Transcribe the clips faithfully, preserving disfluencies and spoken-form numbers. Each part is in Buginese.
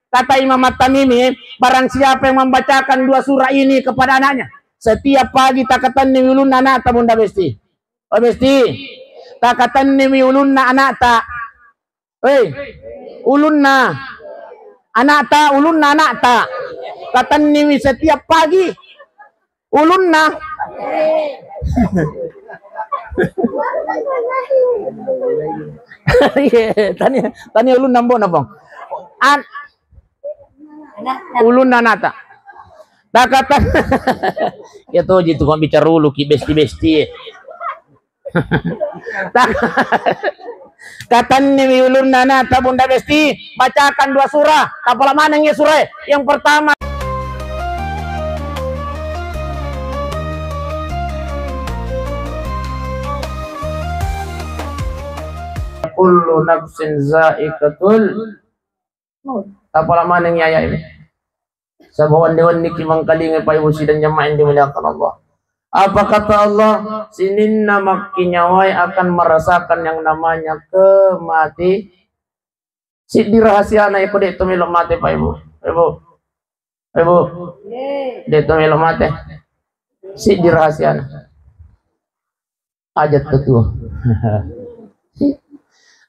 Kata Imam At-Tamimi, barang siapa yang membacakan dua surah ini kepada anaknya, setiap pagi takatenni ulunna anakta, Bunda Besti. Oh, Besti, takatenni ulunna anakta. Hei, ulunna anakta, ulunna anakta. Katenniwi setiap pagi. Ulunna. Iya, tania, tania ulunna mbok na, Bang. An-, ulunna anakta. Takatan. Ya toji tu kau bicara ulu ki besti-besti. Katenniwi ulunna anakta, Bunda Besti, bacakan dua surah. Tapala maneng ya surah. Yang pertama, kullu nafsin za'iqatul maut. Tapala maneng ya, ya ini. Sebab wandi-wandi ki mengkalinga, Pak Ibu sidang jamaah yang dimuliakan Allah. Apa kata Allah? Sininna makkinyawai akan merasakan yang namanya kemati. Siddi rahasiana iko de' to melo mate, Pak Ibu. Ibu. Ibu. De' to melo mate. Siddi rahasiana. Aja tu tuo.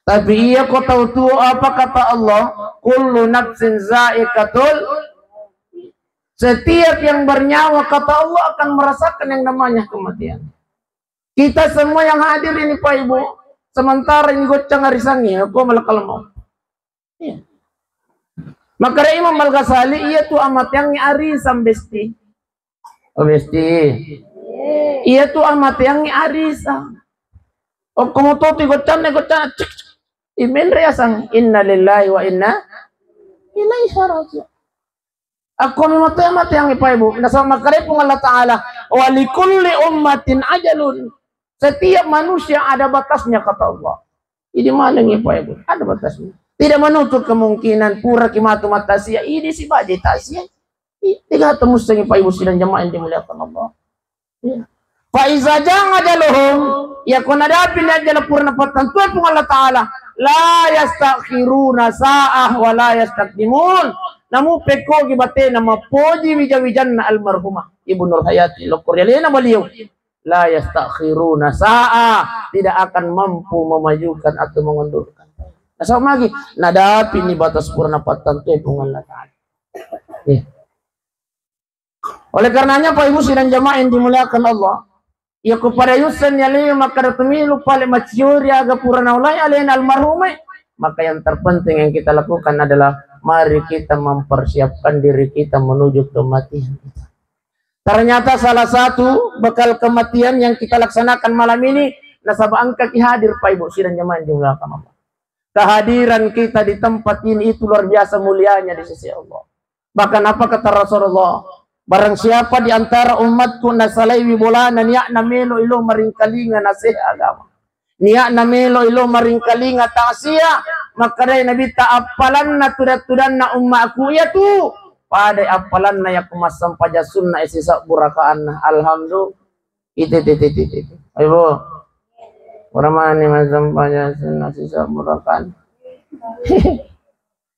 Tapi iya ko tau tuo, apa kata Allah? Kullu nafsin za'iqatul. Setiap yang bernyawa, kata Allah, akan merasakan yang namanya kematian. Kita semua yang hadir ini, Pak Ibu, sementara ini goccang arisangnge, ko malakal maut. Iya. Makare Imam Al-Ghazali, iya tu amateangnge arisang, Besti. Oh, Besti. Iya tu amateangnge arisang. Okko moto tu goccanna, goccanna, cek, cek. Imenre asang, inna lillahi wa inna ilaihi raji'un. Akko mi mate, mate yang ipa ibu. Nasaba makkeda Puang Allah Ta'ala, "Wa likulli ummatin ajalun." Setiap manusia ada batasnya, kata Allah. Idi maneng ipa ibu, ada batasnya. Tidak menutup kemungkinan pura ki matu matasia, idi sibaje tasia. Ih, tiga temu setengah ipa ibu sidang jamaah yang dimuliakan Allah. Iya. Fa iza jaa ajaluhum, iya ko nadapi ni ajal purana pattantue Puang Allah Ta'ala, la yastakhiruna sa'ah wa la yastaqdimun. Namu pekkogi batena mappoji wija-wijanna almarhumah Ibu Nurhayati, lokko ri alena baliau. La yastakhiruna sa'ah, tidak akan mampu memajukan atau mengundurkan. Nasaba magi nadapi ni batas purana pattantue Puang Allah Ta'ala. Iya. Oleh karenanya, Pak Ibu sidang jamaah yang dimuliakan Allah, iya ko pada yusen ya lima kada temilu pale maciori aga pura naulai alena almarhumah, maka yang terpenting yang kita lakukan adalah mari kita mempersiapkan diri kita menuju kematian kita. Ternyata salah satu bekal kematian yang kita laksanakan malam ini, nasaba engka ki hadir, Pak Ibu sidang jamaah yang dimuliakan Allah. Kehadiran kita di tempat ini itu luar biasa mulianya di sisi Allah. Bahkan apa kata Rasulullah? Barang siapa di antara umatku nasalaiwi bolana niatna melo ilo maringkalinga nasihat agama. Niatna melo ilo maringkalinga taksia, makkedai Nabitta, appalanna tuda-tudanna ummaku iyatu padai appalanna yakko massempajang sunna e sisebbu rakaanna. Alhamdulillah. Ite, ite, ite, ite, ite. Ayo, Bu. Ora mani massempajang sunna sisebbu rakaanna.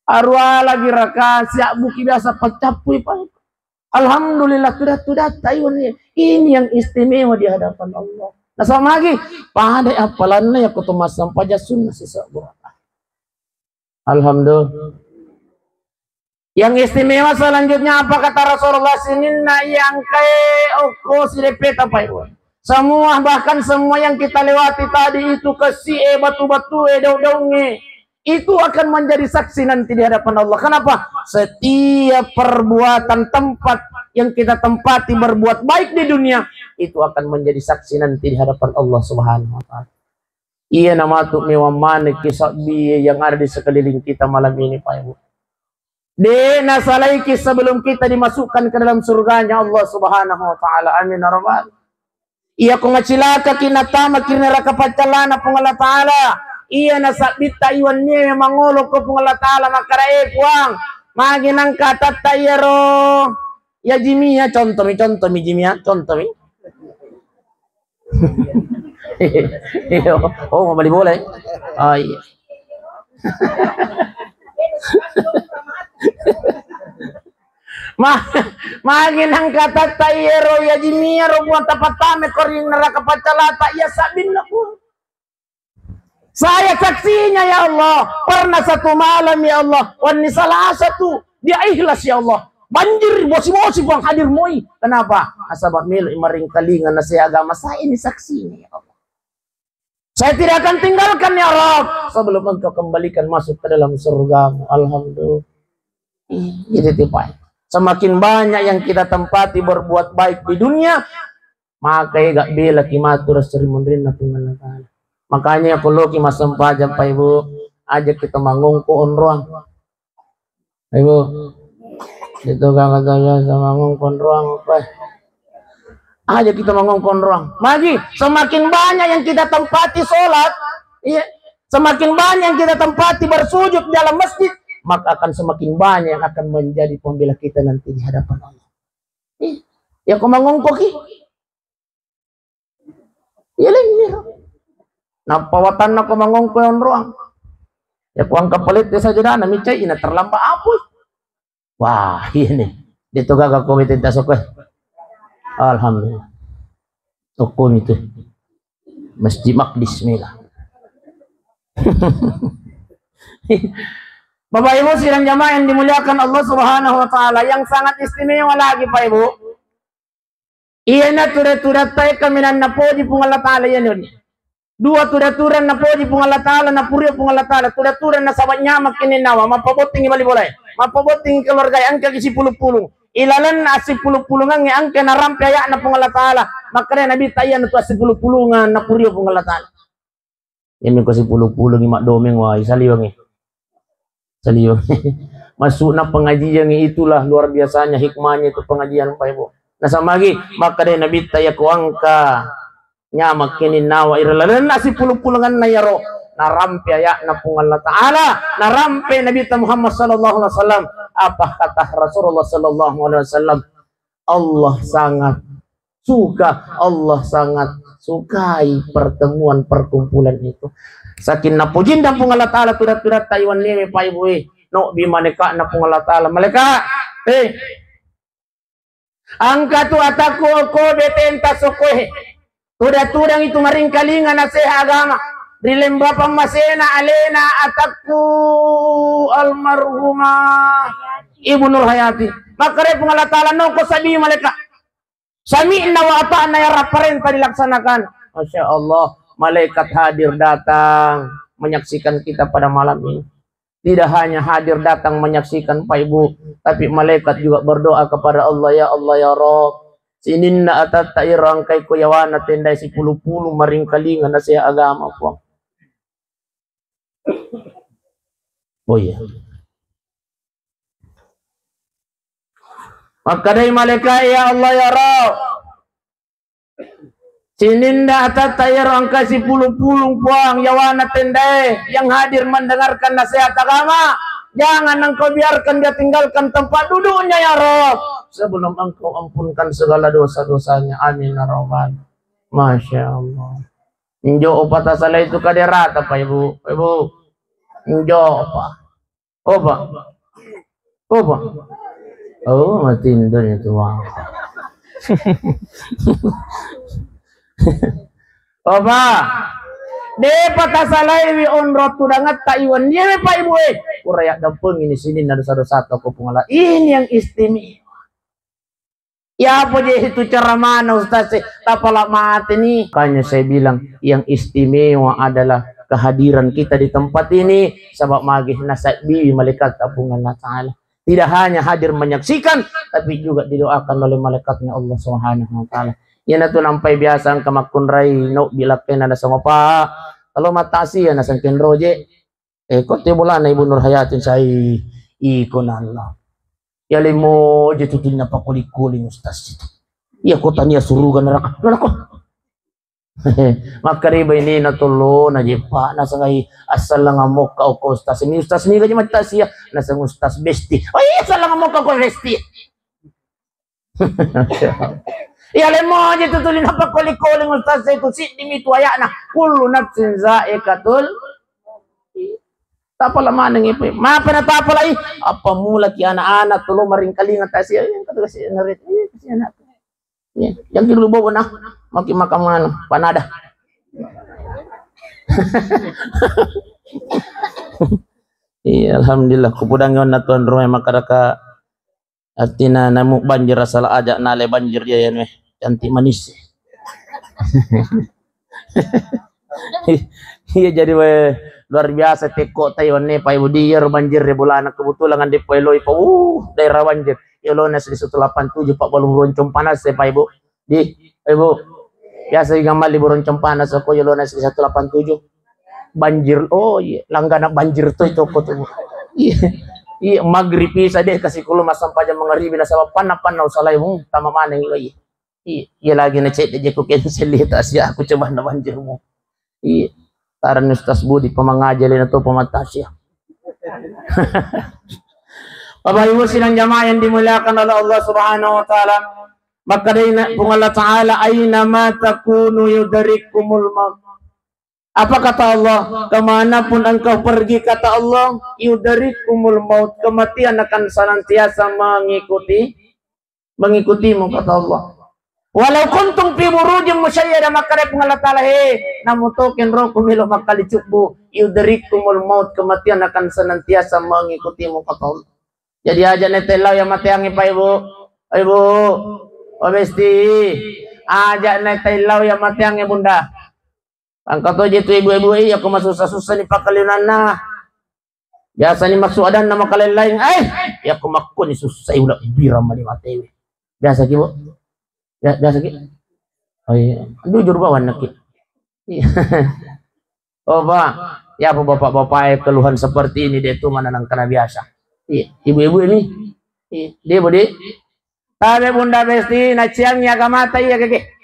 Aruwa lagi rakaat siabbuki biasa paccappui, Pak. Alhamdulillah, tuda-tudatta iwan ini. Ini yang istimewa di hadapan Allah. Nasaba magi, padai appalanna yakko to massempajang sunna sisebbu rakaat. Alhamdulillah. Yang istimewa selanjutnya apa kata Rasulullah, sininna iya engkae okko sideppeta, Pak Ibu. Semua, bahkan semua yang kita lewati tadi itu, kesi e, batu-batu e, daung-daung e, itu akan menjadi saksi nanti di hadapan Allah. Kenapa? Setiap perbuatan tempat yang kita tempati berbuat baik di dunia, itu akan menjadi saksi nanti di hadapan Allah Subhanahu wa Ta'ala. Iya namatu mewang maneng ki sabbi yang ada di sekeliling kita malam ini, Pak Ibu. De nasalaiki sebelum kita dimasukkan ke dalam surganya Allah Subhanahu wa Ta'ala. Amin ya rabbal. Iya ko macilaka ki natama ki neraka paccallana Puang Allah Ta'ala. Iya nasabbitta iwannie mangolo ko Puang Allah Ta'ala makkeda, eh Puang, magi nangka atatta iyaro. Ya jimia, contomi, contomi jimia, contomi. Iya. Oh, mau beli bola ya? Oh iya. Ma-, magi nangka tatta iyaro ya jinia ro Puang tapattame ko ri neraka paccalata iya sabbinna Puang. Saya saksinya ya Allah, pernah satu malam ya Allah, wenni Salasa tu dia ikhlas ya Allah. Banjir bosi-bosi Puang hadir moi. Kenapa? Nasaba melo maringkalinga nasihat agama, saya ini saksinya ya Allah. Saya tidak akan tinggalkan ya Rabb sebelum engkau kembalikan masuk ke dalam surgamu. Alhamdulillah. Iya, itu tipe. Semakin banyak yang kita tempati berbuat baik di dunia, maka ega bela ki matu ri munrinna Puang Allah Ta'ala. Makanya kalau ki massempajang Pak Ibu, aja kita mangongko onroang. Ibu, itu kakak saya sama ngongkon ruang apa? Aja kita mangongkon ruang. Magi, semakin banyak yang kita tempati sholat, iya, semakin banyak yang kita tempati bersujud dalam masjid, maka akan semakin banyak yang akan menjadi pembela kita nanti di hadapan Allah. Iya. Ya, ko mangongko ki. Iya, lainni ro. Nappa watanna ko mangongko onroang. Ya, ko engka palette sajadana micai ina terlambat apa? Wah, ini. Dia tu gaga ko bete tasok eh. Alhamdulillah. Toko itu. Masjid Maqdis mila. Bapak Ibu sidang jamaah yang dimuliakan Allah Subhanahu wa Ta'ala, yang sangat istimewa lagi Pak Ibu, iyana tuda-tudatta e kaminang napoji Puang Allah Ta'ala, iyana ni. Dua tuda-tuda napoji Puang Allah Ta'ala, napurio Puang Allah Ta'ala, tuda-tuda nasaba nyameng kenninnawa, mappabottingi bali bolae, mappabottingi keluargae, engkaki sipulung-pulung. Ilalenna assipulung-pulungengnge engka narampe aya'na Puang Allah Ta'ala. Makkeda Nabitta, iyana tu assipulung-pulungeng napurio Puang Allah Ta'ala. Iyami ko sipulung-pulungi maddomeng, wah, saliwengi. Saliwengi. Masukna pengajian itulah luar biasanya hikmahnya itu pengajian, Pak Ibu. Nasamagi, makkeda Nabitta, iya ko engka nyameng kenninnawa ira lalenna sipulung-pulungenna iyaro, narampe aya'na Puang Allah Ta'ala, narampe Nabitta Muhammad sallallahu alaihi wasallam. Apa kata Rasulullah sallallahu alaihi wasallam? Allah sangat suka, Allah sangat sukai pertemuan perkumpulan itu. Saking napojinna Puang Allah Ta'ala tuda-tudatta iwanniwe, Pak Ibu e, nobbi malaika'na Puang Allah Ta'ala. Malaikat, eh, engka tu atakku okko betenta sokkoe. Tuda-tudang itu maringkalinga naseha agama. Ri lemba pammasena alena atakku almarhumah Ibu Nur Hayati. Makkeda Puang Allah Ta'ala, noko sabi malaikat. Sami'na wa ata'na, ya Rabb, parenta dilaksanakan. Masya Allah, malaikat hadir datang menyaksikan kita pada malam ini. Tidak hanya hadir datang menyaksikan, Pak Ibu, tapi malaikat juga berdoa kepada Allah, "Ya Allah, ya Rabb, sininna atatta iro engkai ko yawana tendae sipulung-pulung maringkalinga naseha agama, Puang." Oh iya. Makkedai malaikat, "Ya Allah, ya Rabb, sininna atatta iyaro engka sipulung-pulung, Puang, yawana tendae yang hadir mendengarkan nasihat agama. Jangan Engkau biarkan dia tinggalkan tempat duduknya, ya Rabb, sebelum Engkau ampunkan segala dosa-dosanya. Amin, ya Rabbal." Masya Allah. Njo opa tasalai tu kaderata, Pak Ibu. Ibu. Njo opa. Opa. Opa. Oh, matindo ni tuang. Opa. Depa tasalaiwi onro tudangetta iwan dia, Pak Ibu, eh. Kuraya dampeng ini sini nado sado satu ko Puang Allah. Ini yang istimewa. Ya apa je itu ceramahna Ustaz e? Tapala mate ni. Makanya saya bilang yang istimewa adalah kehadiran kita di tempat ini. Sebab magi nasabbi malaikat Puang Allah Ta'ala. Tidak hanya hadir menyaksikan, tapi juga didoakan oleh malaikatnya Allah Subhanahu wa Ta'ala. Iyana tu nampai biasa engka makkunrai no bilakkena naseng opa. Kalau mata asia naseng kenroje. Eh, ko te bolana Ibu Nur Hayatin sai iko na Allah. Ya lemo je tu tunna pakuli-kuli ustaz itu. Iya ko tania suruga neraka. Neraka. Makkariba ini na tollo na jeppa na sangai assallang mokka ko ustaz ini, ustaz ini gaji mata sia na sang ustaz besti. Oh iya, assallang mokka ko besti. Iya, lemo aja tu tuli napakkoling-koling ustaz itu siddi mi tu ayakna, kullu nafsin zaikatul. Tapala maneng ipa. Mapa na tapala i? Apa mulaki anak-anak tolo maringkalinga tasia. Iya, kata kasi narit. Iya, kasi anak. Iya, yang kiri bobo nah. Maki makan mana? Panada. Iya, alhamdulillah. Kupudangi onna tuan rumah makaraka. Artinya namu banjir asal aja nale banjir dia ya nuh. Cantik manis. Iya, jadi we, luar biasa teko tai wanne Pak Ibu, dia banjir di bulan kebetulan kan di Poiloi Pak, uh, daerah banjir. Yolona satu delapan tujuh Pak, belum roncong panas ya Pak Ibu. Di, Ibu, biasa juga mali burung cempana soko yolona satu delapan tujuh. Banjir, oh iya, langganan banjir tuh itu aku tuh. Iya, iya, maghrib bisa deh kasih kulo masam pajam mangaribi nasaba panna-panna usalai, hmm, tama maneng iya. Iya, iya lagi na cek deh, aku cancel lihat asia, aku coba na banjirmu. Iya, taran Ustaz Budi, pemangaja lena tuh pematah asia. Bapak Ibu sidang jamaah yang dimuliakan oleh Allah Subhanahu wa Ta'ala, maka dari Puang Allah Ta'ala, "Aina ma takunu yudrikumul maut." Apa kata Allah? "Kemanapun engkau pergi," kata Allah, "yudrikumul maut," kematian akan senantiasa mengikuti, mengikutimu, kata Allah. "Walau kuntum fi burujin musyayyadah," maka dari Puang Allah Ta'ala, he, namu token roko melo makkali cubbu, "yudrikumul maut," kematian akan senantiasa mengikutimu, kata Allah. Jadi aja netellau ya mateangi Pak Ibu, Ibu, oh besti, aja netellau ya mateangi Bunda. Engka to je tu ibu-ibu, iya, ko masussa-sussa ni pakkalinanna. Biasa ni massu adanna makalain-lain. Eh, iya, ko makko ni sussa, ula bira mani matewe. Biasa ki, Bu? Ya, biasa ki? Oh iya, jujur bawanna ki. Iya. Oh, Pak. Ya, apa bapak-bapak keluhan seperti ini dia tuh mana nang kena biasa. Iya, ibu-ibu ini. Iya, dia, Bu, di. Tabe Bunda Besti, naciang ya kamata iya keke.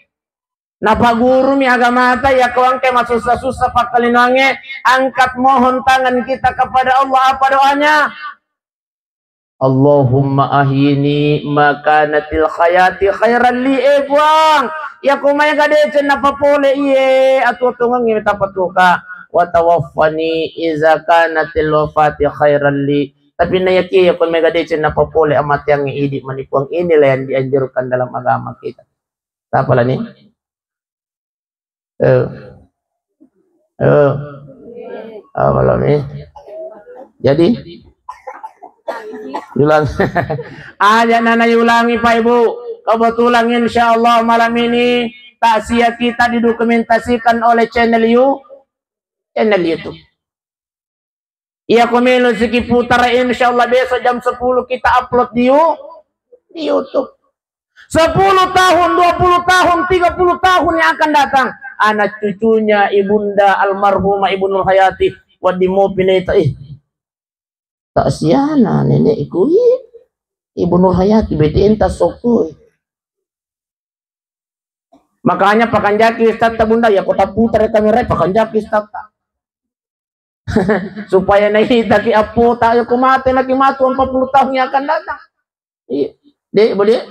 Napagurumi agamata, iya ko engka masussa-sussa pakkalinoangnge, angkat mohon tangan kita kepada Allah. Apa doanya? "Allahumma ahyini ma kanatil hayati khairan li," eh Puang, iya ko maega deceng napapole iye atuo-tuongengnge tapatuoka, "wa tawaffani iza kanatil wafati khairan li." Tapi na yakia iya ko maega deceng napapole amateangnge, idi mani Puang, inilah yang dianjurkan dalam agama kita. Tapalani? Eh. Eh. Apa lagi? Jadi? Yulang. Aja nana yulangi, Pak Ibu. Kebetulan, insya Allah, malam ini takziah kita didokumentasikan oleh channel you, channel YouTube. Iya, ko melo siki putara, insya Allah besok jam sepuluh kita upload di You-, di YouTube. Sepuluh tahun, dua puluh tahun, tiga puluh tahun yang akan datang, anak cucunya Ibunda almarhumah Ibu Nurhayati, wedding mopi naita, ih, tak siana nenekku, ih, Ibu Nurhayati, B T N ta sokoi. Makanya pakanjaki ustadz ta, Bunda, ya, ko taputara kamera, pakanjaki ustadz ta. Supaya naitaki appota, ya, ko mate naki matu empat puluh tahun yang akan datang. Iya. Dek, boleh?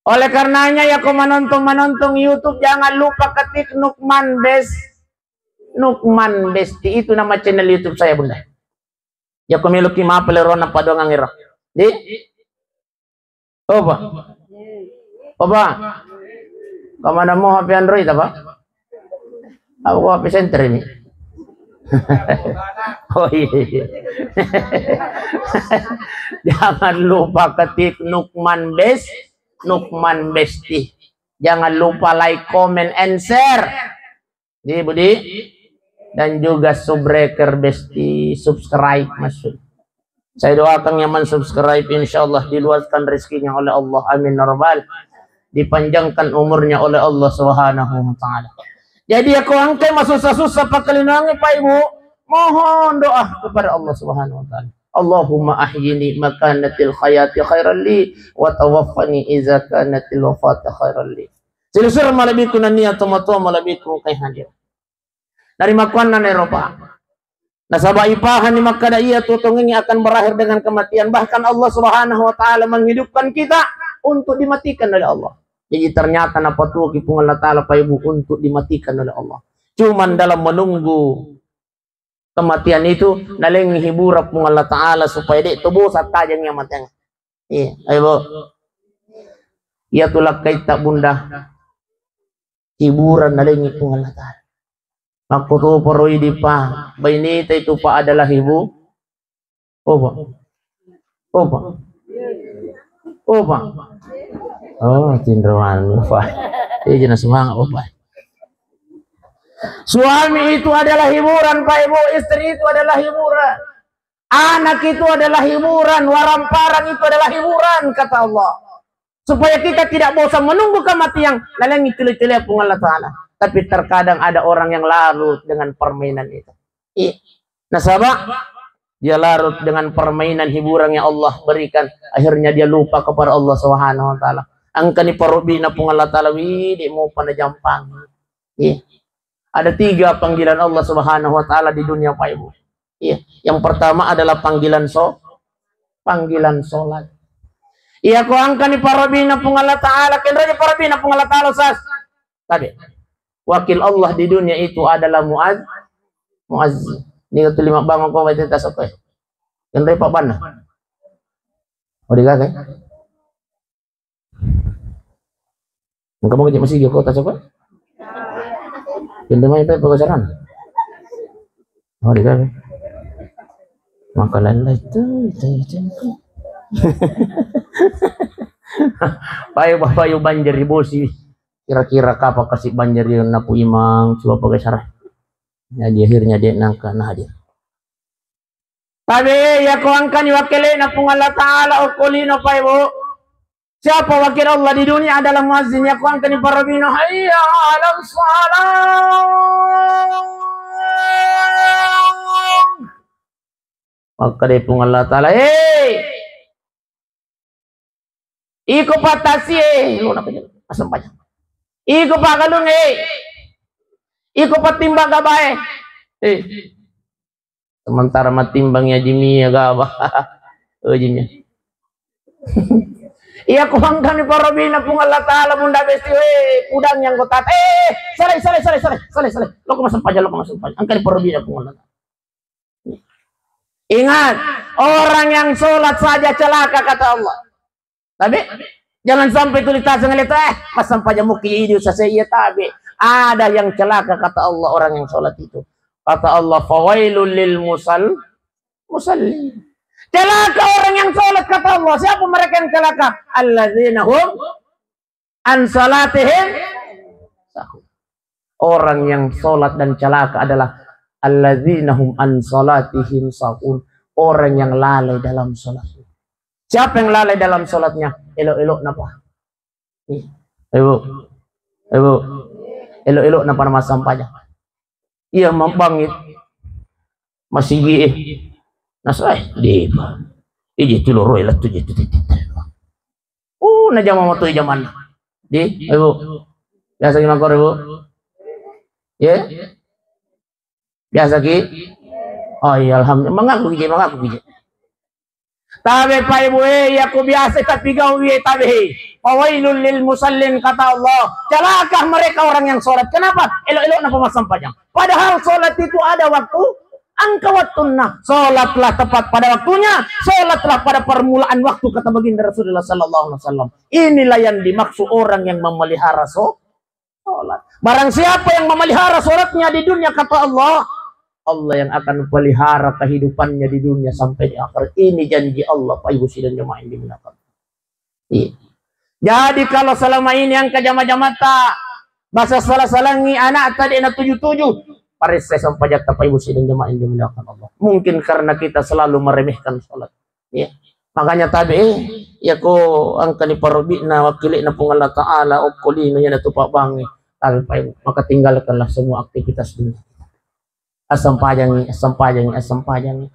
Oleh karenanya, ya, ko menonton-menonton YouTube, jangan lupa ketik Nukman Bes-, Nukman Besti, itu nama channel YouTube saya, Bunda. Ya, ko meloki mapele rona padongang iro. Dek? Oh, Pak. Oh, Pak. Kemana mau H P Android apa? Aku H P center ini. Oh, iya, iya. Jangan lupa ketik Nukman Bes-, Nukman Besti. Jangan lupa like, comment, and share. Di Budi dan juga Subreker Besti, subscribe masuk. Saya doakan yang mensubscribe, insya Allah diluaskan rezekinya oleh Allah. Amin ya rabbal. Dipanjangkan umurnya oleh Allah Subhanahu wa Ta'ala. Jadi, ya, ko engka masussa-sussa pakkalinoangnge, Pak Ibu, mohon doa kepada Allah Subhanahu wa Ta'ala. "Allahumma ahyini makanatil hayati khairan li, wa tawaffani iza kanatil wafati khairan li." Silusur malebbiku nennia tomatoa malebbiku engkai hadir. Narimakkuannanai ro, Pak. Nasaba ipahani makkada iya tuo tongengnge akan berakhir dengan kematian. Bahkan Allah Subhanahu wa Ta'ala menghidupkan kita untuk dimatikan oleh Allah. Jadi ternyata napatuoki Puang Allah Ta'ala, Pak Ibu, untuk dimatikan oleh Allah. Cuman dalam menunggu Kematian itu nalengi hiburan Puang Allah Ta'ala supaya de' to bosan tajang yang matiang. Iya, ayo, Bu. Iya tu lakkaitta, Bunda. Hiburan nalengi Puang Allah Ta'ala. Makkutu poroi di pa, bainita itu pa adalah hibu-, Opa. Opa. Opa. Oh, tinroan, Opa. Iya, jelas semangat, Opa. Suami itu adalah hiburan, Pak Ibu. Istri itu adalah hiburan. Anak itu adalah hiburan. Waramparang itu adalah hiburan, kata Allah. Supaya kita tidak bosan menunggu kematian, lalengi tuli-tuli Puang Allah Ta'ala. Tapi terkadang ada orang yang larut dengan permainan itu. Iya. Nasaba, dia larut dengan permainan hiburan yang Allah berikan. Akhirnya dia lupa kepada Allah Subhanahu wa Ta'ala. Engkani parobina Puang Allah Ta'ala, widi mupa na jampang. Iya. Ada tiga panggilan Allah Subhanahu wa Ta'ala di dunia, Pak Ibu. Iya. Yang pertama adalah panggilan so-, panggilan sholat. Iya, ko engkani parobina Puang Allah Ta'ala, kenroja parobina Puang Allah Ta'ala, Ustaz. Tadi. Wakil Allah di dunia itu adalah muaz-, muazzin. Ini tu lima bangun kau baca tas apa ya? Kenroi Pak Bana. Oh, digagai. Engka mau ngecek masigi kota coba? Pindah main pe pagasaran. Oh, di sana. Maka lalai tu, itu, itu, itu. Payu, payu banjir di bosi. Kira-kira kapan kasih banjir yang napu imang, coba pagasaran. Jadi akhirnya dia nangka, nah, dia. Tabe, iya ko engkani wakkele'na Puang Allah Ta'ala okko lino, Pak Ibu. Siapa wakil Allah di dunia adalah muazzin, iya ko engkani parobina, "Hayya 'alas shalah." Maka dé Puang Allah Ta'ala, "Hei, iko pattasi e, lo nak asempajang. Iko pagalung e, iko patimbang gaba e." Eh, sementara matimbang ya jimia gaba. Oh, jimia. Iya, ko engkani parobina Puang Allah Ta'ala, Bunda Besti, we, pudang yang kota. Eh, salai, salai, salai, salai, salai, salai. Lo ko masempajang, lo ko masempajang. Engkani parobina Puang Allah Ta'ala. Ingat, orang yang sholat saja celaka, kata Allah. Tapi jangan sampai tulis taseng itu, eh, masempajang muki idiu sase iya, tabe. Ada yang celaka, kata Allah, orang yang sholat itu. Kata Allah, "Fawailul lil musal-, musallin." Celaka orang yang sholat, kata Allah. Siapa mereka yang celaka? "Alladzina hum an salatihim sahun." Orang yang sholat dan celaka adalah "Alladzina hum an salatihim sahun." Orang yang lalai dalam sholat. Siapa yang lalai dalam sholatnya? Elok-elok napa? Nih, Ibu. Ibu. Elok-elok napa nama sampajang? Iya, mambangit. Masigi, eh. Nasai, dé pa. Ije tu loro, eh, lettu je tu titit. Oh, na jama matu jamanna. Di, Ibu. Biasa ki makor, Ibu? Ye? Biasa ki? Oh iya, alhamdulillah. Mengaku ki je, mengaku ki je. Tabe, Pak Ibu, eh, iya ko biasa tapi gawi, eh, tabe, eh. "Fawailul lil musallin," kata Allah. Celaka mereka orang yang sholat. Kenapa? Elok-elok napa massampajang. Padahal sholat itu ada waktu, engka wattunna. Sholatlah tepat pada waktunya, sholatlah pada permulaan waktu, kata baginda Rasulullah sallallahu alaihi wasallam. Inilah yang dimaksud orang yang memelihara sho-, sholat. Barang siapa yang memelihara sholatnya di dunia, kata Allah, Allah yang akan pelihara kehidupannya di dunia sampai di akhirat. Ini janji Allah, Pak Ibu sidang jamaah yang dimuliakan. Iya. Jadi kalau selama ini engka jama-jamata, basa salah-salangi anak tadi na tuju-tuju, paressai sampajatta, Pak Ibu sidang jamaah yang dimuliakan Allah. Mungkin karena kita selalu meremehkan sholat. Ya. Makanya tabe, eh, iya ko engkani parobina, wakilikna Puang Allah Ta'ala, okko lino iya natu pabbangi. Tabe, Pak Ibu, maka tinggalkanlah semua aktivitas dunia. Assampajangi, assampajangi, assampajangi.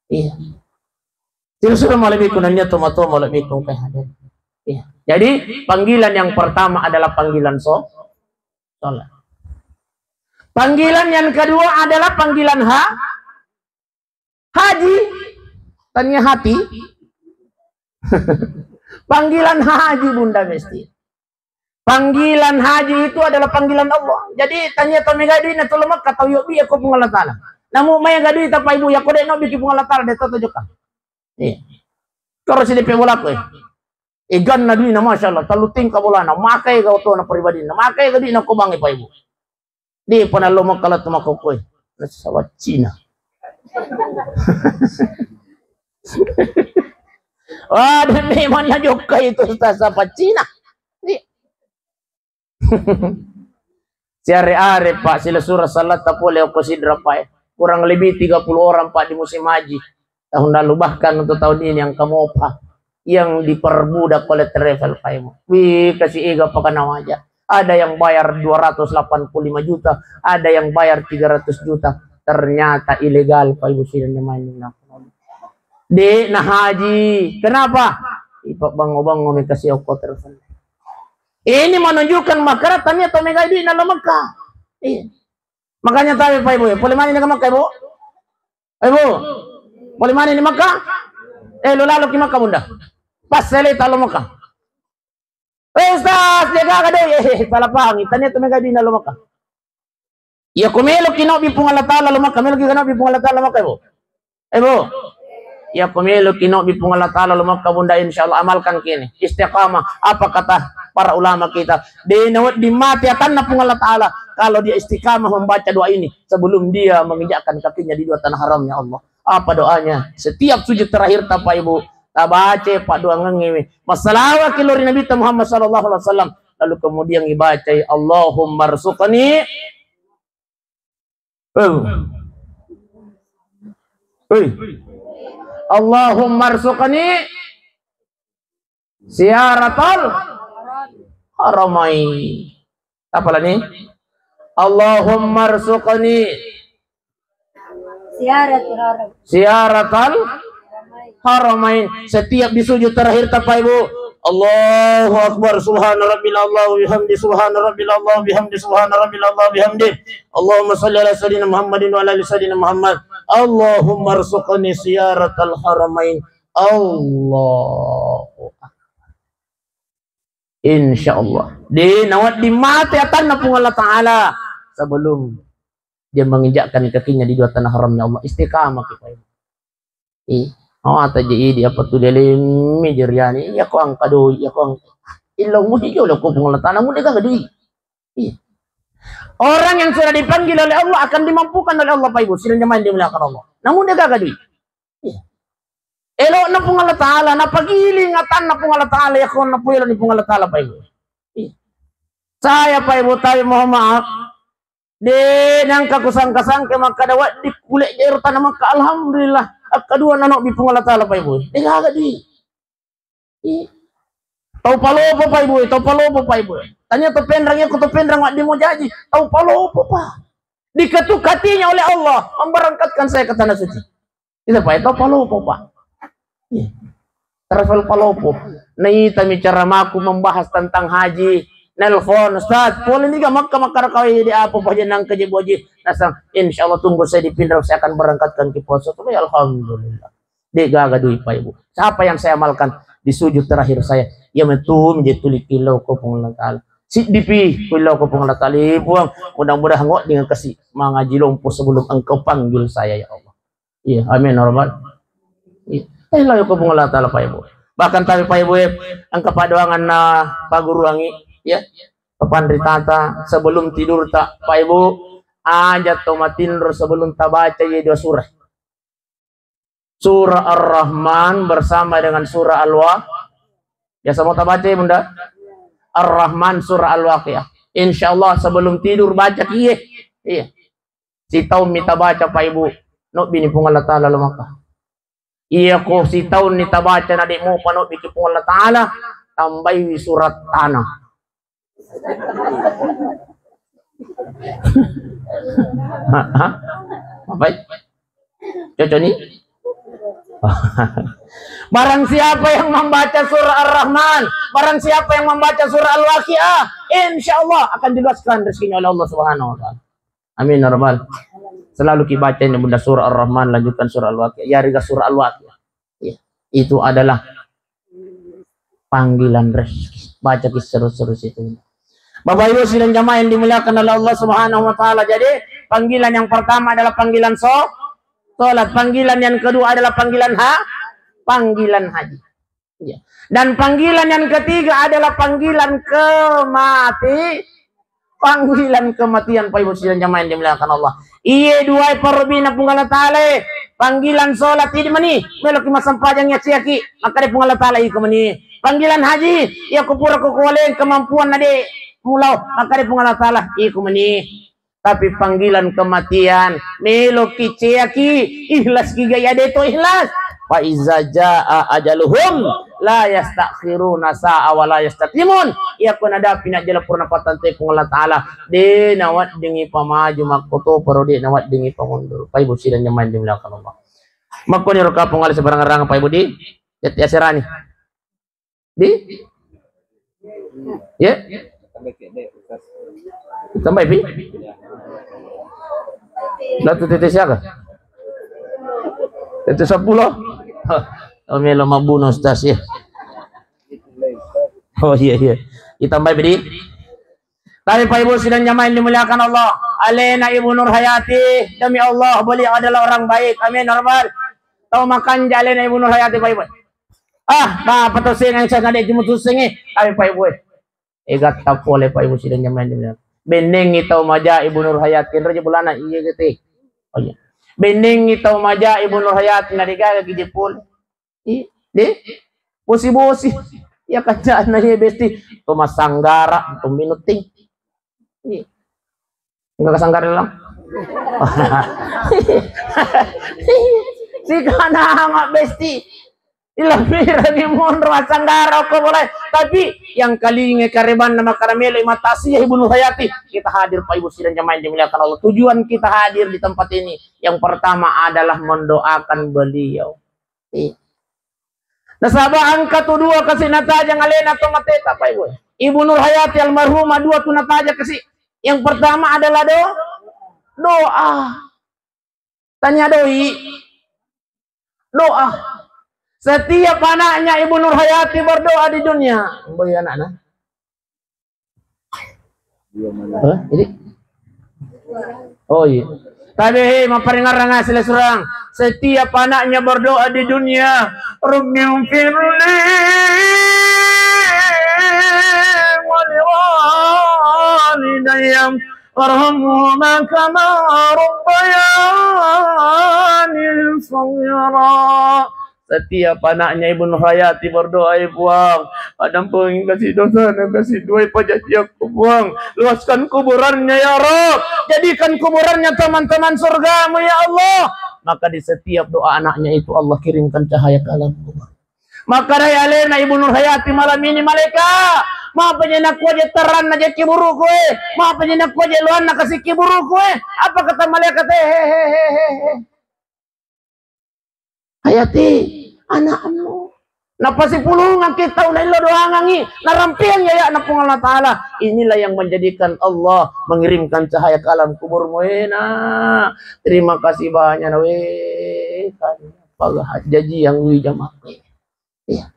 Iya. Tidak sudah malebbiku nanya toma-toma malebbiku engka hadir. Iya. Jadi panggilan yang pertama adalah panggilan so-, sholat. Panggilan yang kedua adalah panggilan ha-, haji. Tania hati. Panggilan haji, Bunda Besti. Panggilan haji itu adalah panggilan Allah. Jadi tania to mega dina tu lemak kata yobbi ko Puang Allah Ta'ala. Namu maega duita Pak Ibu, yakko de' nobbiki Puang Allah Taala, de' to tojokka. Iya. Karo si D P bola ko, eh. Eganna duina, Masya Allah, tellu tingka bolana, makai ga otona pribadina, makai ga duina ko bangnge Pak Ibu. De'pa nallo Mekka lettu makkokkoe. Nasaba Cina. Wah, demi mana jokka itu, Ustaz, apa Cina? Iya. Siare-are, Pak, sila sura salatta pole okko sidra, Pak, eh. Kurang lebih tiga puluh orang, Pak, di musim haji tahun lalu, bahkan untuk tahun ini yang kamu, Pak, yang diperbudak oleh travel, Pak Ibu. Wih, kasih ega pakanawaja. Ada yang bayar dua ratus delapan puluh lima juta, ada yang bayar tiga ratus juta. Ternyata ilegal, Pak Ibu, sidang jamaah yang dimuliakan Allah. De' na haji. Kenapa? Ipa bango-bango mi kasi okko travel. Ini menunjukkan makara tania to megai duit nallo Mekka. Iya. Makanya tabe Pak Ibu, ya. Pole mani ke Mekka, Ibu? Ibu. Pole mani ni Mekka? Eh, lo lalo ki Mekka, Bunda. Pas saya lihat lo Mekka. Eh, Ustaz, dia gaga doi. Eh, salah paham. Tania to megai duit nallo Mekka. Iya, ko meloki nobbi Puang Allah Taala lo Mekka, meloki nobbi Puang Allah Taala lo Mekka, Ibu? Eh, Bu? Iya, ko meloki nobbi Puang Allah Taala lo Mekka, Bunda, insya Allah amalkan kini. Istiqamah. Apa kata para ulama kita? De' nawedding mate atanna Puang Allah Taala kalau dia istiqamah membaca doa ini sebelum dia menginjakkan kakinya di dua tanah haramnya Allah. Apa doanya? Setiap sujud terakhir ta, Pak Ibu, tabaca paddoangengnge, massalawaki lao ri Nabitta Muhammad sallallahu alaihi wasallam, lalu kemudian ibacai, Allahumma rzuqni, eh, eh, Allahumma rzuqni ziyaratal haramain. Apa lagi? Allahumma rzuqni Ziyaratul haram. Ziyaratal haramain. Setiap di sujud terakhir ta, Pak Ibu, Allahu Akbar, subhana rabbil a'la wa bihamdi, subhana rabbil a'la wa bihamdi, subhana rabbil a'la wa bihamdi. Allahumma salli ala sayyidina Muhammadin wa ala ali sayyidina Muhammad. Allahumma rzuqni ziyaratal haramain. Allahu Akbar. Insya Allah. De' nawedding mate atanna Puang Allah Taala sebelum dia menginjakkan kakinya di dua tanah haramnya Allah. Istiqamah kita ini. Ih, oh, ata je idi apa tu dalam mejeriani. Iya ko engka doi, iya ko engka. Illa muji jolo ko Puang Allah Taala, mude gaga doi. Iya. Orang yang sudah dipanggil oleh Allah akan dimampukan oleh Allah, Pak Ibu. Sidang jamaah yang dimuliakan Allah. Namun dia gaga doi. Iya. Elo'na Puang Allah Taala, napagiling atanna Puang Allah Taala, yakko napueloni Puang Allah Taala, Pak Ibu. Iya. Saya, Pak Ibu, tapi mohon maaf, de' nengka kusangka-sangka makkada wedding kule jero tanah Mekka, alhamdulillah, akkadua nanobbi Puang Allah Taala, Pak Ibu. De' gaga doi. Iya. Tau palopo, Pak Ibu, tau palopo, Pak Ibu. Tania to Penrang, yakko to Penrang wedding mujaji, tau palopo, Pak. Diketuk hatinya oleh Allah, memberangkatkan saya ke tanah suci. Itu, Pak, itu palopo, Pak. Iya. Travel palopo. Naitami caramaku membahas tentang haji. Nelpon, "Ustaz, pole niga Mekka, Mekka kau di apa, Pak, jenang ke Jeboji?" Nasang, "Insya Allah tunggu saya di Pinrang, saya akan berangkatkan ke poso." Tuh, ya, alhamdulillah. De' gaga doi, Pak Ibu. Siapa yang saya amalkan di sujud terakhir saya? Iya metu mi je tuli killau ko Puang Allah Taala. Siddi pi killau ko Puang Allah Taala. Iya, Puang, mudah-mudahan wedding kasi mangaji lompo sebelum Engkau panggil saya, ya Allah. Iya, amin, ya Rabbal. Iya. Eh, layo ko Puang Allah Taala, Pak Ibu. Bahkan tapi, Pak Ibu, eh, engka paddoanganna paguruangi, ya. Papanritata sebelum tidur ta, Pak Ibu, aja to matinro sebelum tabaca ye dua surah. Surah Ar-Rahman bersama dengan surah Al-Wa-, biasa mau tabaca ya, Bunda? Ar-Rahman, surah Al-Waqiah. Insya Allah sebelum tidur baca ki ye. Iya. Sitaung mi tabaca, Pak Ibu. Nobbini Puang Allah Taala lo Mekka. Iya ko sitaung ni tabaca na de' mopa nobbiki Puang Allah Taala, tambaiwi surat tanah. Hah? Apa? Cocok ni? Barang siapa yang membaca surah Ar-Rahman, barang siapa yang membaca surah Al-Waqiah, insya Allah akan diluaskan rezekinya oleh Allah Subhanahu wa Taala. Amin ya Rabbal. Selalu kibaca ini, Bunda, surah Ar-Rahman, lanjutkan surah Al-Waqiah. Ya, riga surah Al-Waqiah. Ya. Itu adalah panggilan rezeki. Baca ki terus-terus itu. Bapak Ibu sidang jamaah yang dimuliakan oleh Allah Subhanahu wa Taala. Jadi, Panggilan yang pertama adalah panggilan so-, sholat. Panggilan yang kedua adalah panggilan ha-, panggilan haji. Ya. Dan panggilan yang ketiga adalah panggilan kemati-, panggilan kematian, Pak Ibu sidang jamaah yang dimuliakan Allah. Iye duai parobina Puang Allah Taala, panggilan sholat idi mani, meloki massempajang ya ciaki, maka di Puang Allah Taala iko mani. Panggilan haji, iya kupura kukualeng kemampuan nade mulao, maka di Puang Allah Taala iko mani. Tapi panggilan kematian, meloki ceaki, ikhlas ki gaya deto ikhlas. Fa iza jaa ajaluhum la yastakhiruna sa'a wa la yastaqdimun. Iya ko nadapi najjala purna pattante Puang Allah Taala, de nawaddingi pamaju makkotoparo de nawaddingi pamundur. Pak Ibu sidang jamaah yang dimuliakan Allah. Makkoni ro kapong ale sebarang-rang Pak Ibu di, ya, ya serani. Di? Ya? Tambai pi? Datu tete siaga? Tete sepuluh? Oh, melo mabbunuh Ustaz ya. Oh iya, iya. Ditambai pi di? Tapi Pak Ibu sidang jamaah yang dimuliakan Allah, alena Ibu Nur Hayati, demi Allah, beliau adalah orang baik. Amin, ya Rabbal. Tau makanja alena Ibu Nur Hayati, Pak Ibu. Ah, bapa to sengang saya nade jemu tusengi. Tapi Pak Ibu, eh. Egatta pole Pak Ibu sidang jamaah yang dimuliakan. Bennengi tau maja Ibu Nur Hayati, raja bulana iya gete. Oh iya. Bennengi tau maja Ibu Nur Hayati, nade gaga gije pole. Iya, de. Bosi-bosi. Iya kancana iya besti. To massanggara, to minuting. Iya. Enggak kasanggara lang. Sikana ama besti. Ilapirani monro massanggara ko boleh. Tapi yang kalinge karebanna makana melo matasia Ibu Nur Hayati. Kita hadir Pak Ibu sidang jamaah yang dimuliakan Allah. Tujuan kita hadir di tempat ini yang pertama adalah mendoakan beliau. Iya. Nasaba engka tu dua kasi natajang alena to mateta, Pak Ibu. Ibu Nur Hayati almarhumah dua tu natajang kasi. Yang pertama adalah do-, doa. Tania doi. Doa. Setiap anaknya Ibu Nur Hayati berdoa di dunia. Boy anaknya. Hah? Ini? Oh iya. Tapi hei, maparingarang asli surang. Setiap anaknya berdoa di dunia, Rabbi firli wali walidayya warhamhuma kama rabbayani shaghira. Setiap anaknya Ibu Nur Hayati berdoa, "Ya Puang, adampengi kasi dosana, kasi duai pajajiakku, Puang. Luaskan kuburannya, ya Rabb. Jadikan kuburannya taman-taman surgamu, ya Allah." Maka di setiap doa anaknya itu, Allah kirimkan cahaya ke alam kubur. Maka dari alena Ibu Nur Hayati malam ini, malaikat, mapa je nakua je terang na je kiburuku, eh? Mapa je nakua je luanna kasi kiburuku, eh? Apa kata malaikat, eh, he, he, he, he, he. Hayati, anakmu. Napasipulungan kita udah lo doangangi, narampiang ya, ya, Puang Allah Taala. Inilah yang menjadikan Allah mengirimkan cahaya ke alam kuburmu, eh, nak. Terima kasih banyak, nak, weh. Kan, pagaha jaji yang wi jamaah. Iya.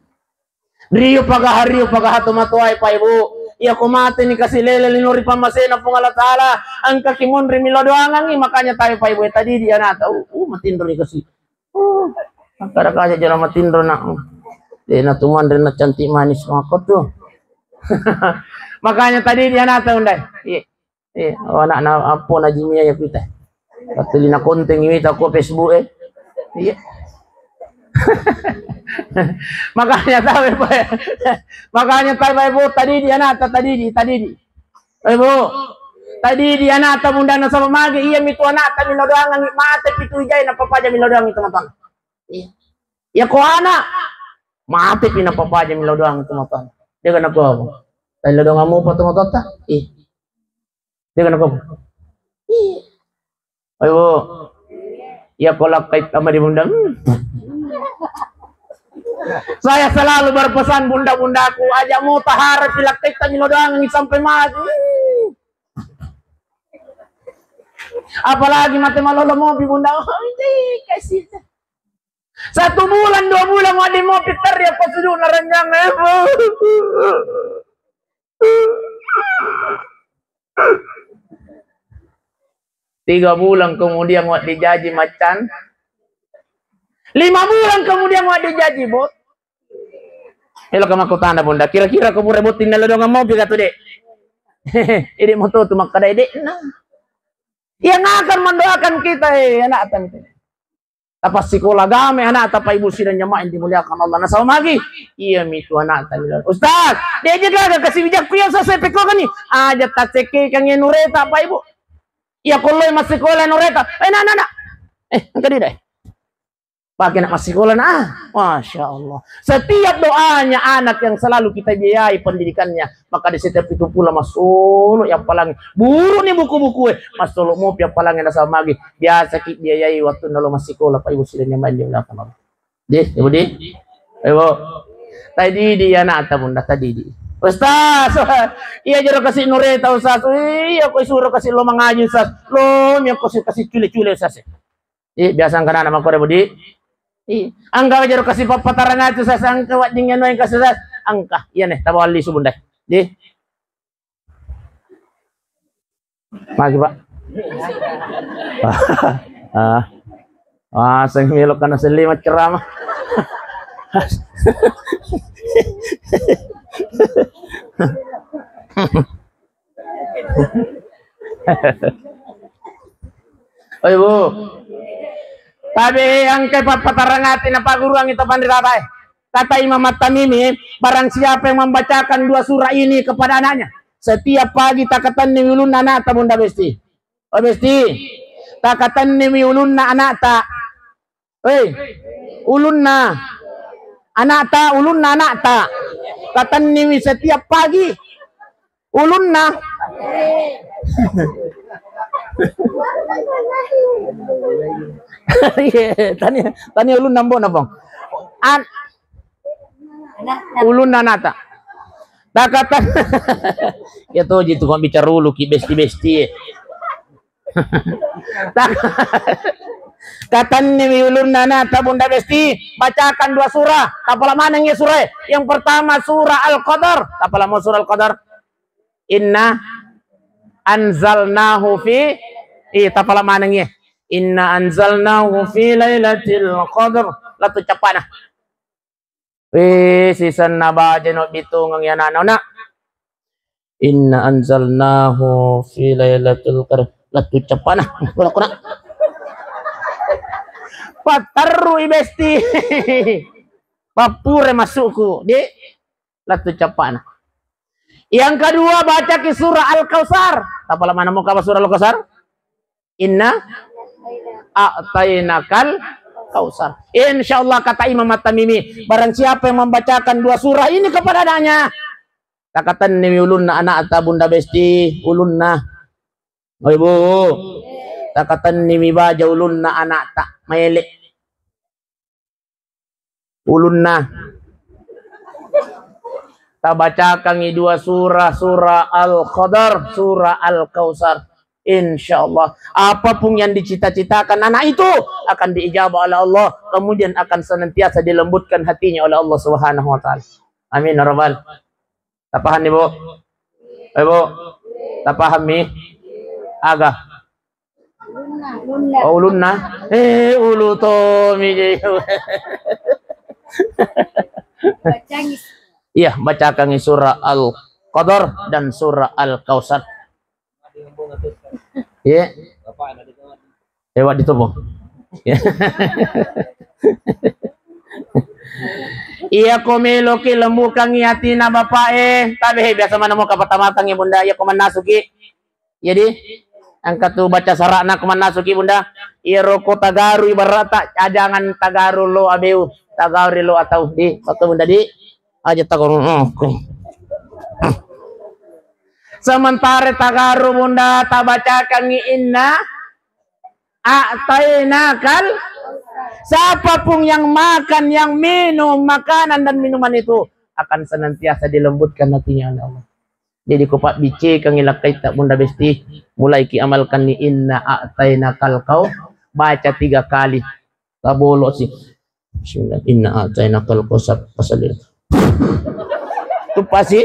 Rio pagaha, rio pagaha tomatoae, Pak Ibu. Iya, ko mate ni kasi lele linori pammasena Puang Allah Taala. Engka ki monri milo doangangi, makanya tae, Pak Ibu, tadi di anakta, uh, uh, matinro ni kasi. Uh, kada kaja jala matinro nak. De na tumanre na cantik manis mako tu. Makanya tadi di anakta undai. Iya. Eh, oh, anak na apa na jimia ya kita. Tapi lina konten ini tak ko Facebook, eh. Iya. Makanya tahu, Pak. Makanya tahu, Pak Ibu, tadi di anakta, tadi di, tadi di. Pak Ibu, tadi di anakta bunda nasaba mage, iya mitu anakta milo doangangi mate pitu ijai na papaja milo doangangi teman-teman. Iya. Ya ko anak mate pi na papaja milo doangangi teman-teman. Dia kena ko apa? Tadi lo doanganmu apa teman-teman? Iya. Dia kena kopi. Ayo, Bu. Ya, ko lakkai tama di bunda. Hmm. Saya selalu berpesan bunda-bundaku, aja mau taharap di lakkai tami lo doang sampai mati. Hmm. Apalagi mate malolo mopi bunda. Oh, kasih. Satu bulan, dua bulan, wadi mopi ter ya pas dulu naranjang. Eh, Bu. Tiga bulan kemudian wa dijaji maccan. Lima bulan kemudian wa dijaji bot. Elo ka makkutana, Bunda, kira-kira ko pura botting nalodongeng mopi ka tu, Dek? Ede moto tu makkada, Dek, nah. Yang akan mendoakan kita, eh, anak tadi. Tapassikola agama ana'ta, Pak Ibu sidang jamaah yang dimuliakan Allah. Nasaba magi? Iya mitu ana'ta millau. Ustaz, dia aja gaga kasih bijakku yang selesai pekko kan nih. Aja tacekke kan nureta, Pak Ibu. Iya kollo massikola nureta. Eh, nak, nak, nak. Eh, engka dia deh. Pakai nak massikola, nah. Masya Allah. Setiap doanya anak yang selalu kita biayai pendidikannya, maka di setiap itu pula masolo yappalangi. Buru ni buku-buku, eh. Masolo mopi yappalangi nasaba magi. Biasa ki biayai waktu nalo massikola, Pak Ibu sidang jamaah yang dimuliakan Allah. Di, Ibu di. Ibu. Tadi di ana'ta, Bunda, tadi di. Ustaz, iya jero kasih nureta, Ustaz. Iya, ko suruh kasih lo mengaji, Ustaz. Lo mi ko kasih cule-cule, Ustaz. Ih, biasa engka anak makkoro, Budi. Ih, engka jero kasih pappatarangati, Ustaz, engka wajjing anu engka, Ustaz. Engka, iya nih, tabawa lisu, Bunda. Di. Magi, Pak. Ah. Ah, sing melo kana selli macceramah. Oi, Bu. Tabe engkai pappatarangati napaguruangi to panritae. Kata Imam At-Tamimi, barang siapa yang membacakan dua surah ini kepada anaknya, setiap pagi takatenni ulunna anakta, Bunda Besti. Oh, Besti. Takatenni ulunna anakta. Hei, ulunna anakta, ulunna anakta. Katenniwi setiap pagi ulunna. Iya, tania, tania ulunna mbona, Bang. An-, ulunna anakta. Takatan. Ya toji tu kau bicara ulu ki besti-besti. Katenniwi ulunna anakta, Bunda Besti, bacakan dua surah. Tapala maneng ya surah. Yang pertama surah Al-Qadar. Tapala mau surah Al-Qadar. Inna anzalnahu fi, ih, tapala maneng ya. Inna anzalnahu fi lailatul qadar. Latu capana. Wih, sisenna baja no bitungeng ya anak-anak. Inna anzalnahu fi lailatul qadar. Latu capana. Kura-kura. Patterru i besti. Pappure masukku, di latu capana. Yang kedua, bacaki surah Al-Kautsar. Tapala mana mau kawa surah Al-Kautsar? Inna a'tainakal kautsar. Insya Allah, kata Imam At-Tamimi, barang siapa yang membacakan dua surah ini kepada anaknya, takatenniwi ulunna anakta, Bunda Besti, ulunna. Oi, Bu. Takatenniwi baja ulunna anakta, maele. Ulunna. Tabacakangi dua surah, surah Al-Qadar, surah Al-Kautsar. Insya Allah, apapun yang dicita-citakan anak itu akan diijabah oleh Allah, kemudian akan senantiasa dilembutkan hatinya oleh Allah Subhanahu wa Ta'ala. Amin ya Rabbal. Tapaham ni, Bu? Eh, Bu? Tapaham mi? Aga? Oh, ulunna. Eh, ulu tomi je. Iya, bacakangi surah Al-Qadar dan surah Al-Kautsar. Iya. Lewat di tubuh. Iya, ko meloki lembukangi atina bapak e. Tabe biasa mana mau kapatamatangi, Bunda. Iya, ko mannasuki. Jadi, engka tu baca sara'na ko mannasuki, Bunda. Iya, roko tagaru ibarat tak, ajangan tagaru lo abeu, tagaru lo atau di, atau, Bunda, di. Aja tagaru. Oke. Sementara tagaru, Bunda, tabacakangi inna a'tainakal. Siapapun yang makan, yang minum makanan dan minuman itu akan senantiasa dilembutkan hatinya oleh Allah. Jadi, ko pabbicekang ilakkaitta, Bunda Besti, mulai ki amalkan ni inna a'tainakal kau, baca tiga kali. Tabolo si. Bismillah. Inna a'tainakal kautsar, fasalli. Tupasi.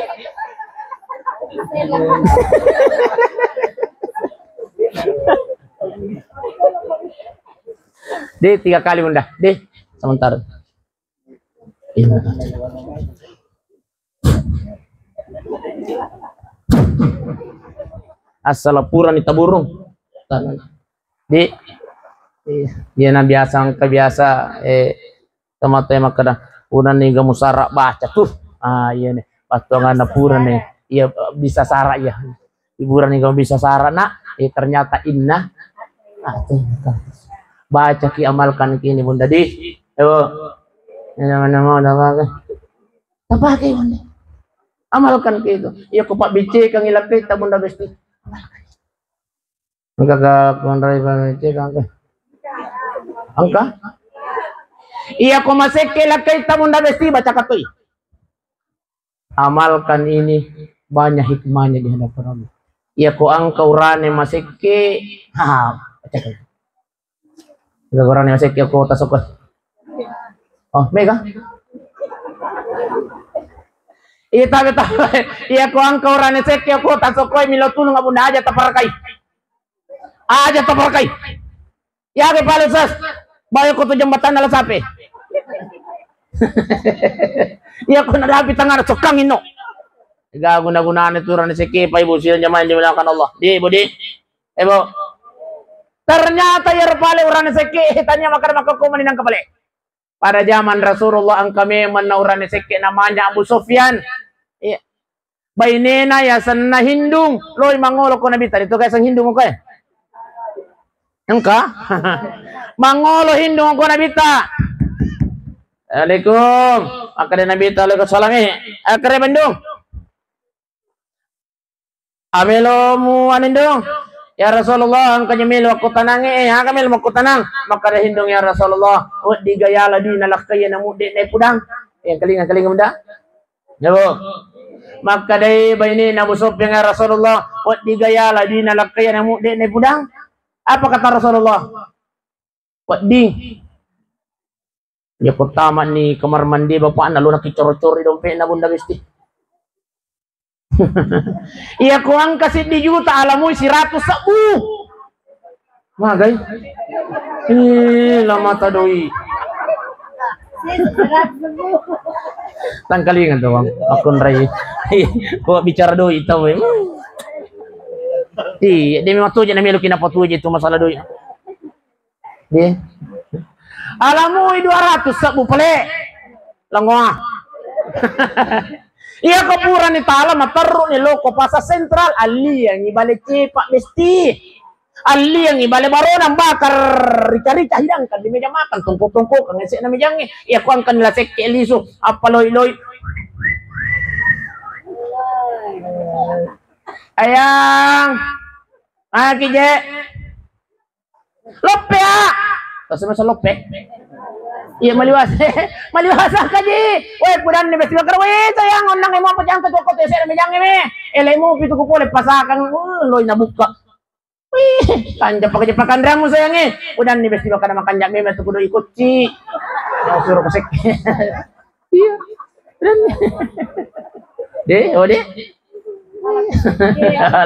Deh, tiga kali, Bunda. Deh, sementara. Iya. Asal purani taburung. Di, iya, na biasa engka biasa, eh, tomatoa makkeda, "Purani ga musara baca tuh." Ah, iya nih. Pattonganna purani. Iya, bisa sara iya. Hiburan ni kamu bisa sara, Nak. Eh, ternyata inna. Ah, tuh, tuh. Baca ki, amalkan ki ini, Bunda di. Ayo. Ini mana mau, udah pakai. Tak pakai, Bunda. Amalkan ki itu. Iya, ko Pak B C kang ilakkai tak, Bunda Besti. Amalkan. Engka ka konrai Pak B C kang ke. Engka? Iya, ko masekke lakkai tak, Bunda Besti, baca katoi. Amalkan ini, banyak hikmahnya di hadapan Allah. Iya, ko engka urane masekke, ha, baca katoi. Iya, ko urane masekke ko tasokoi. Oh, mega? Iya, tabe, tabe. Iya, ko engka urane sekke ko tasokoi, milo tulung, Bunda, aja taparakai. Aja taparakai. Iya, ke pale, Sas. Bayo ko tu jembatan ala sape. Iya, ko nadapi tangara sokang ino. Ga guna-gunane tu urane sekke, Pak Ibu sidang jamaah yang dimuliakan Allah. Di, Budi. Eh, Bu. Ternyata iya ro pale urane sekke, tania makkeda, makkeda ko mani nang kapale. Pada zaman Rasulullah engka memang na urane sekke namanya Abu Sufyan. Iya. Bainena yasenna Hindung, loi mangolo ko Nabitta, itu kaiseng Hindung ko e. Engka? Mangolo Hindung ko Nabitta. Assalamualaikum. Makkeda Nabitta, "Waalaikumsalam." Eh, akkeda Hindung. Amelo mu anu, Ndung? Ya Rasulullah, engka je melo makkutanangnge, eh, aga melo makkutanang? Makkeda Hindung, ya Rasulullah, wedding ga yala dui nalakkai na mudde na pudang. Eh, kalinga, kalinga, Bunda. Ya, Bu. Makkeda bainena Abu Sufyan, ya Rasulullah, wedding ga yala dui nalakkai na mudde na pudang. Apa kata Rasulullah? Wedding. Ya, pertama ni kamar mandi bapakna, lo nakicoro-coro dompetna, Bunda Besti. Iya, ko engka siddi juta, alamui siratus sebbu. Magai? Ih, lama ta doi. Tangkalingan tu, Bang. Aku nrai. Ko bicara doi tau, eh. Iya, dia memang tu je, namanya lu kenapa tu je tu masalah doi. Di. Alamui dua ratus sebbu pale. Langoa. Iya, ko purani tala materru ni loko Pasar Sentral, alliangi bale Cepak Besti. Alliangi bale barona bakar rica-rica hidangkan di meja makan, tongko-tongko kang ese na mejangnge. Iya, ko engka ni la sekke lisu, apa loi-loi. Ayang. Ah, kije. Loppe, ah. Terus masa loppe? Iya, maliwas. Maliwas kaji. Weh, pudanni Besti makkeda, "Weh, sayang, onnang emo apa jangka toko tese na mejangnge me. Elemu pitu ku pole pasakang." Uh, loi nabukka. Wih, kanja pakai pakandramu, sayange. Pudanni Besti makkeda, "Makanja me metu kudu ikutci." Mau suruh kusek. Iya. Dan deh, oh deh.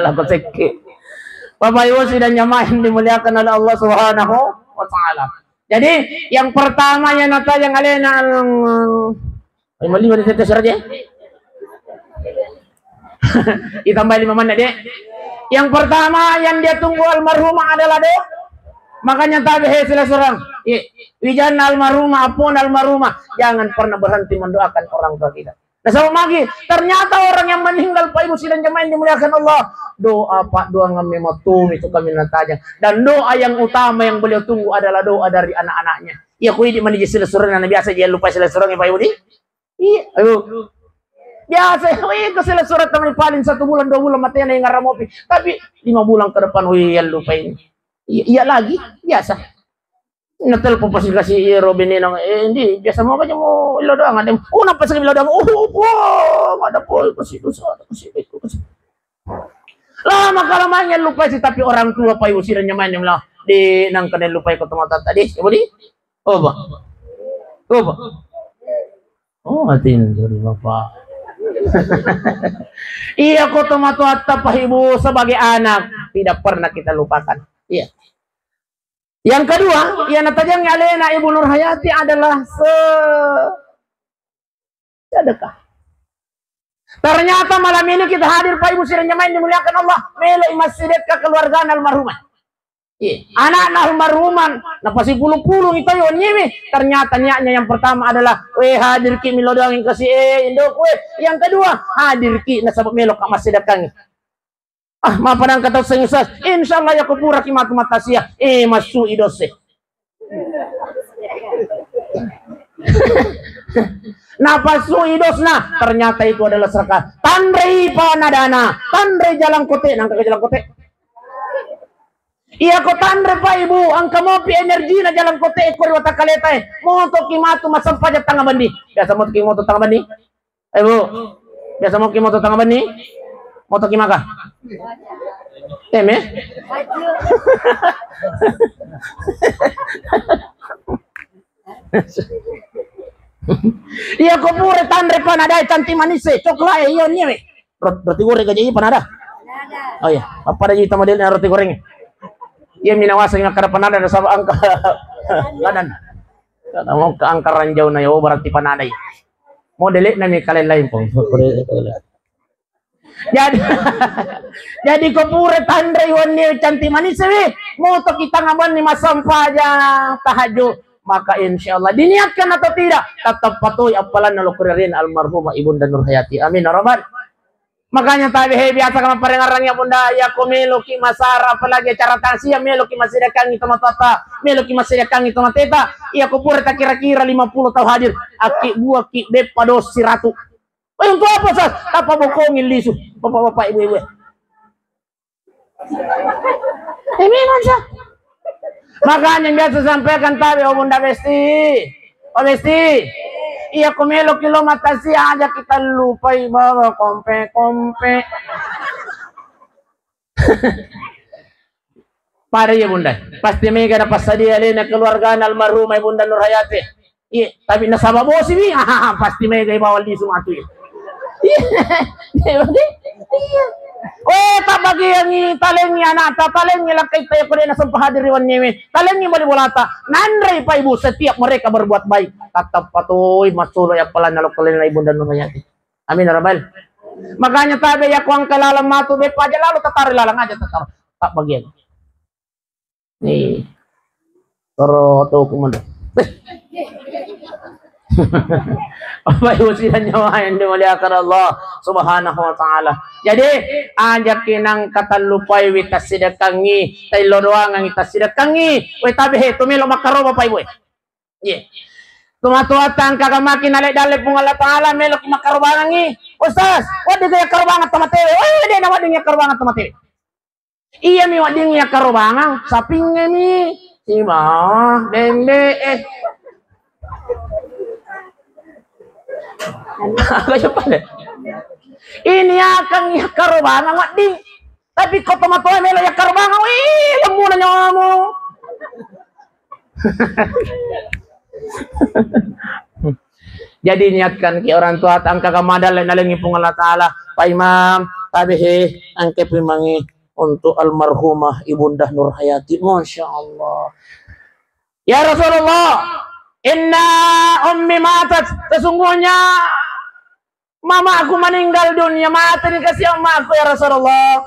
Lako sekke. Bapak Ibu sidang jamaah yang dimuliakan oleh Allah Subhanahu wa Ta'ala. Jadi, yang pertama yang nata yang alena, eh, lima, lima di tetes raja. Ditambah lima mana, Dek? Yang pertama yang dia tunggu almarhumah adalah doa. Makanya tabe, he, sila seorang. Iya. Wijanna almarhumah, apun almarhumah, jangan pernah berhenti mendoakan orang tua kita. Nasaba magi, ternyata orang yang meninggal, Pak Ibu sidang jamaah yang dimuliakan Allah, doa, Pak, doa ngamme matumi tu kami natajang. Dan doa yang utama yang beliau tunggu adalah doa dari anak-anaknya. Iya, ku idi mani je sila surana, na biasa je lupa sila surana, Pak Ibu di. Iya, ayo. Biasa, oh, itu sila surat teman paling satu bulan, dua bulan mati na ngaramopi. Tapi lima bulan ke depan, oh iya, lupa ini. Iya, iya lagi, biasa. Natelpon pasti kasih, iya, Robin ini nang, eh, ini biasa mau aja mau lo doang ada. Oh, napa sih lo doang? Oh, oh, ada boy kasih dosa, ada kasih itu kasih. Lama kelamaan yang lupa sih, tapi orang tua Pak Ibu sidang jamaah yang lah di nang kena lupa ikut teman tadi, ya, Budi? Oh, Pak. Oh, Pak. Oh, hati ini dari Bapak. Iya, kota matuatta Pak Ibu sebagai anak tidak pernah kita lupakan. Iya. Yang kedua, yang natajengngi alena Ibu Nurhayati adalah se-, sedekah. Ternyata malam ini kita hadir, Pak Ibu sidang jamaah yang dimuliakan Allah, melo i massedekah keluarga almarhumah. Iya, anakna almarhumah, napasipulung-pulung itu yo nyewe. Ternyata niatnya yang pertama adalah, "Weh, hadirki milo doang yang kasih, eh, indokku, eh." Yang kedua, hadirki nasaba melo ka massedekangi. Ah, mapadang kata sengsa, insya Allah ya kupura ki matu matasia, eh, masuk idose. Napasui dosna, ternyata itu adalah sedekah. Tanrei panadana, tanrei jalan kote, nangka ke jalan kote. Iya ko tanre Pak Ibu, angka mopi energi na jalan kote ko ri watakaleta e. Moto ki matu massempajang tanga benni. Biasa moto ki moto tanga benni. Eh, Bu. Biasa moki moto tanga benni? Moto ki maka? Teme? Iya ko pura tanre panadai cantik manis e, coklat e, iyo nyewe. Rot-, roti goreng aja iya panada. Oh iya, apa ada iya model roti goreng? Iya minawasa yang kada panada ada sabak angka ladan. Kada mau ke angka ranjau na yo berarti panadai. Modele nami kalian lain pun. Jadi, jadi ko pura tanre wenni cantik manis wi, moto kita ngabanni massempajang tahajud, maka insya Allah diniatkan atau tidak, tetap patuhi appalanna lo kurerina almarhumah Ibunda Nurhayati. Amin ya Rabbal. Makanya tabe he biasa kama parengarang ya Bunda, ya ko meloki masara apalagi acara takziah meloki massedekangi tomatoatta, meloki massedekangi tomateta, iya ko pura tak kira-kira lima puluh tau hadir, aki buaki beppa dos siratu. Eh, untuk apa, Sas? Apa bokongi lisu? Bapak-bapak, ibu-ibu. Eh, memang, Sas. Makanya biasa sampaikan tabe, oh Bunda Besti. Oh Besti. Iya, ko melo kilo mata si aja kita lupai bawa kompe-kompe. Pada iya Bunda, pasti mega na passadia alena keluargana almarhumah Ibunda Nurhayati. Iya, tapi nasaba bosi wi, pasti mega ibawa lisu matu iya. Iya, iya. Oh, tak bagiangi, talengi anak, tak talengi lakka ita ya kode na sempat hadir wan nyewe, talengi bali bolata. Nanrei Pak Ibu setiap mereka berbuat baik. Tetap patuhi masuk ya pelan kalau kalian Ibunda Nurhayati. Amin ya Rabbal. Makanya tabe ya kuang kelalang matu be paja lalu tataru lalang aja tataru. Tak bagian. Nih. Toro tau kumanda. Bapak Ibu sidang jamaah yang dimuliakan Allah Subhanahu wa Ta'ala. Jadi, aja kinang katallupai wi tassidekangi, taillo doangangi tassidekangi. Weh, tabe he, tu melo makkaroba Bapak Ibu. Iya. Tomatoatta engka maki nale dalle Puang Allah Ta'ala meloki makkarobangangi. Ustaz, wedding ga yakkarobangeng tomatewe? Eh, de na wedding yakkarobangeng tomatewe. Iya mi wedding yakkarobangeng, sapingnge mi. Sima, bembe, eh. Apa coba deh? Ini akan yakkarobangeng wedding. Tapi ko tomatoa melo yakkarobangeng, wih, lemmuna nyawamu. Jadi niatkan ki orang tua tangka kamadalle nalengi Puang Allah Ta'ala. Pak Imam, tabehe, angke pimangi untuk almarhumah Ibunda Nurhayati. Masya Allah. Ya Rasulullah, inna ummi matat. Sesungguhnya mamaku meninggal dunia, mati dikasih emakku ya Rasulullah.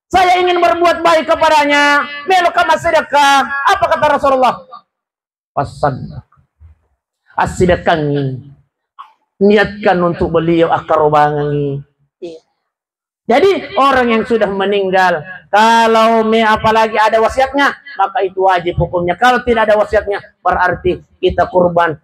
Saya ingin berbuat baik kepadanya, meloka massedekah. Apa kata Rasulullah? Passaddaq. Assidekangi. Niatkan untuk beliau akkarobangangi. Iya. Jadi orang yang sudah meninggal, kalau me apalagi ada wasiatnya, maka itu wajib hukumnya. Kalau tidak ada wasiatnya, berarti kita kurban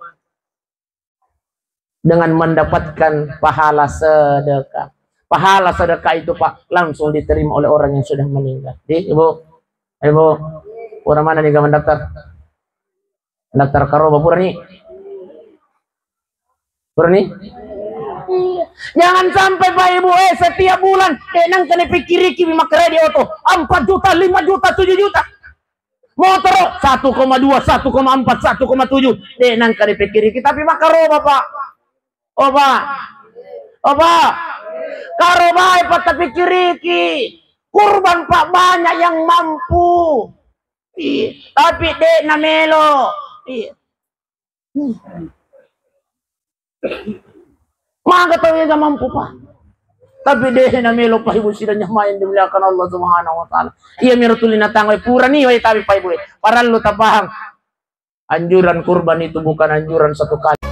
dengan mendapatkan pahala sedekah. Pahala sedekah itu, Pak, langsung diterima oleh orang yang sudah meninggal. Di, Ibu, Ibu, orang mana nih mendaftar? Daftar karoba pura nih. Pura nih? Jangan sampai, Pak Ibu, eh, setiap bulan, eh, nang kena pikiriki, makkeredi oto, empat juta, lima juta, tujuh juta. Motoro satu koma dua, satu koma empat, satu koma tujuh. De nangka dipikiriki, tapi makaroba, Pak. Oh, Pak. Oh, Pak. Karobai, Pak, tapikiriki. Kurban, Pak, banyak yang mampu. Iya. Tapi de' namelo. Iya. Maga tau ega mampu, Pak. Tapi de' namelo, Pak Ibu sidang jamaah yang dimuliakan Allah Subhanahu wa Ta'ala. Iya, miro tuli natangoi purani wae, tapi Pak Ibu, parellu tapahang. Anjuran kurban itu bukan anjuran satu kali.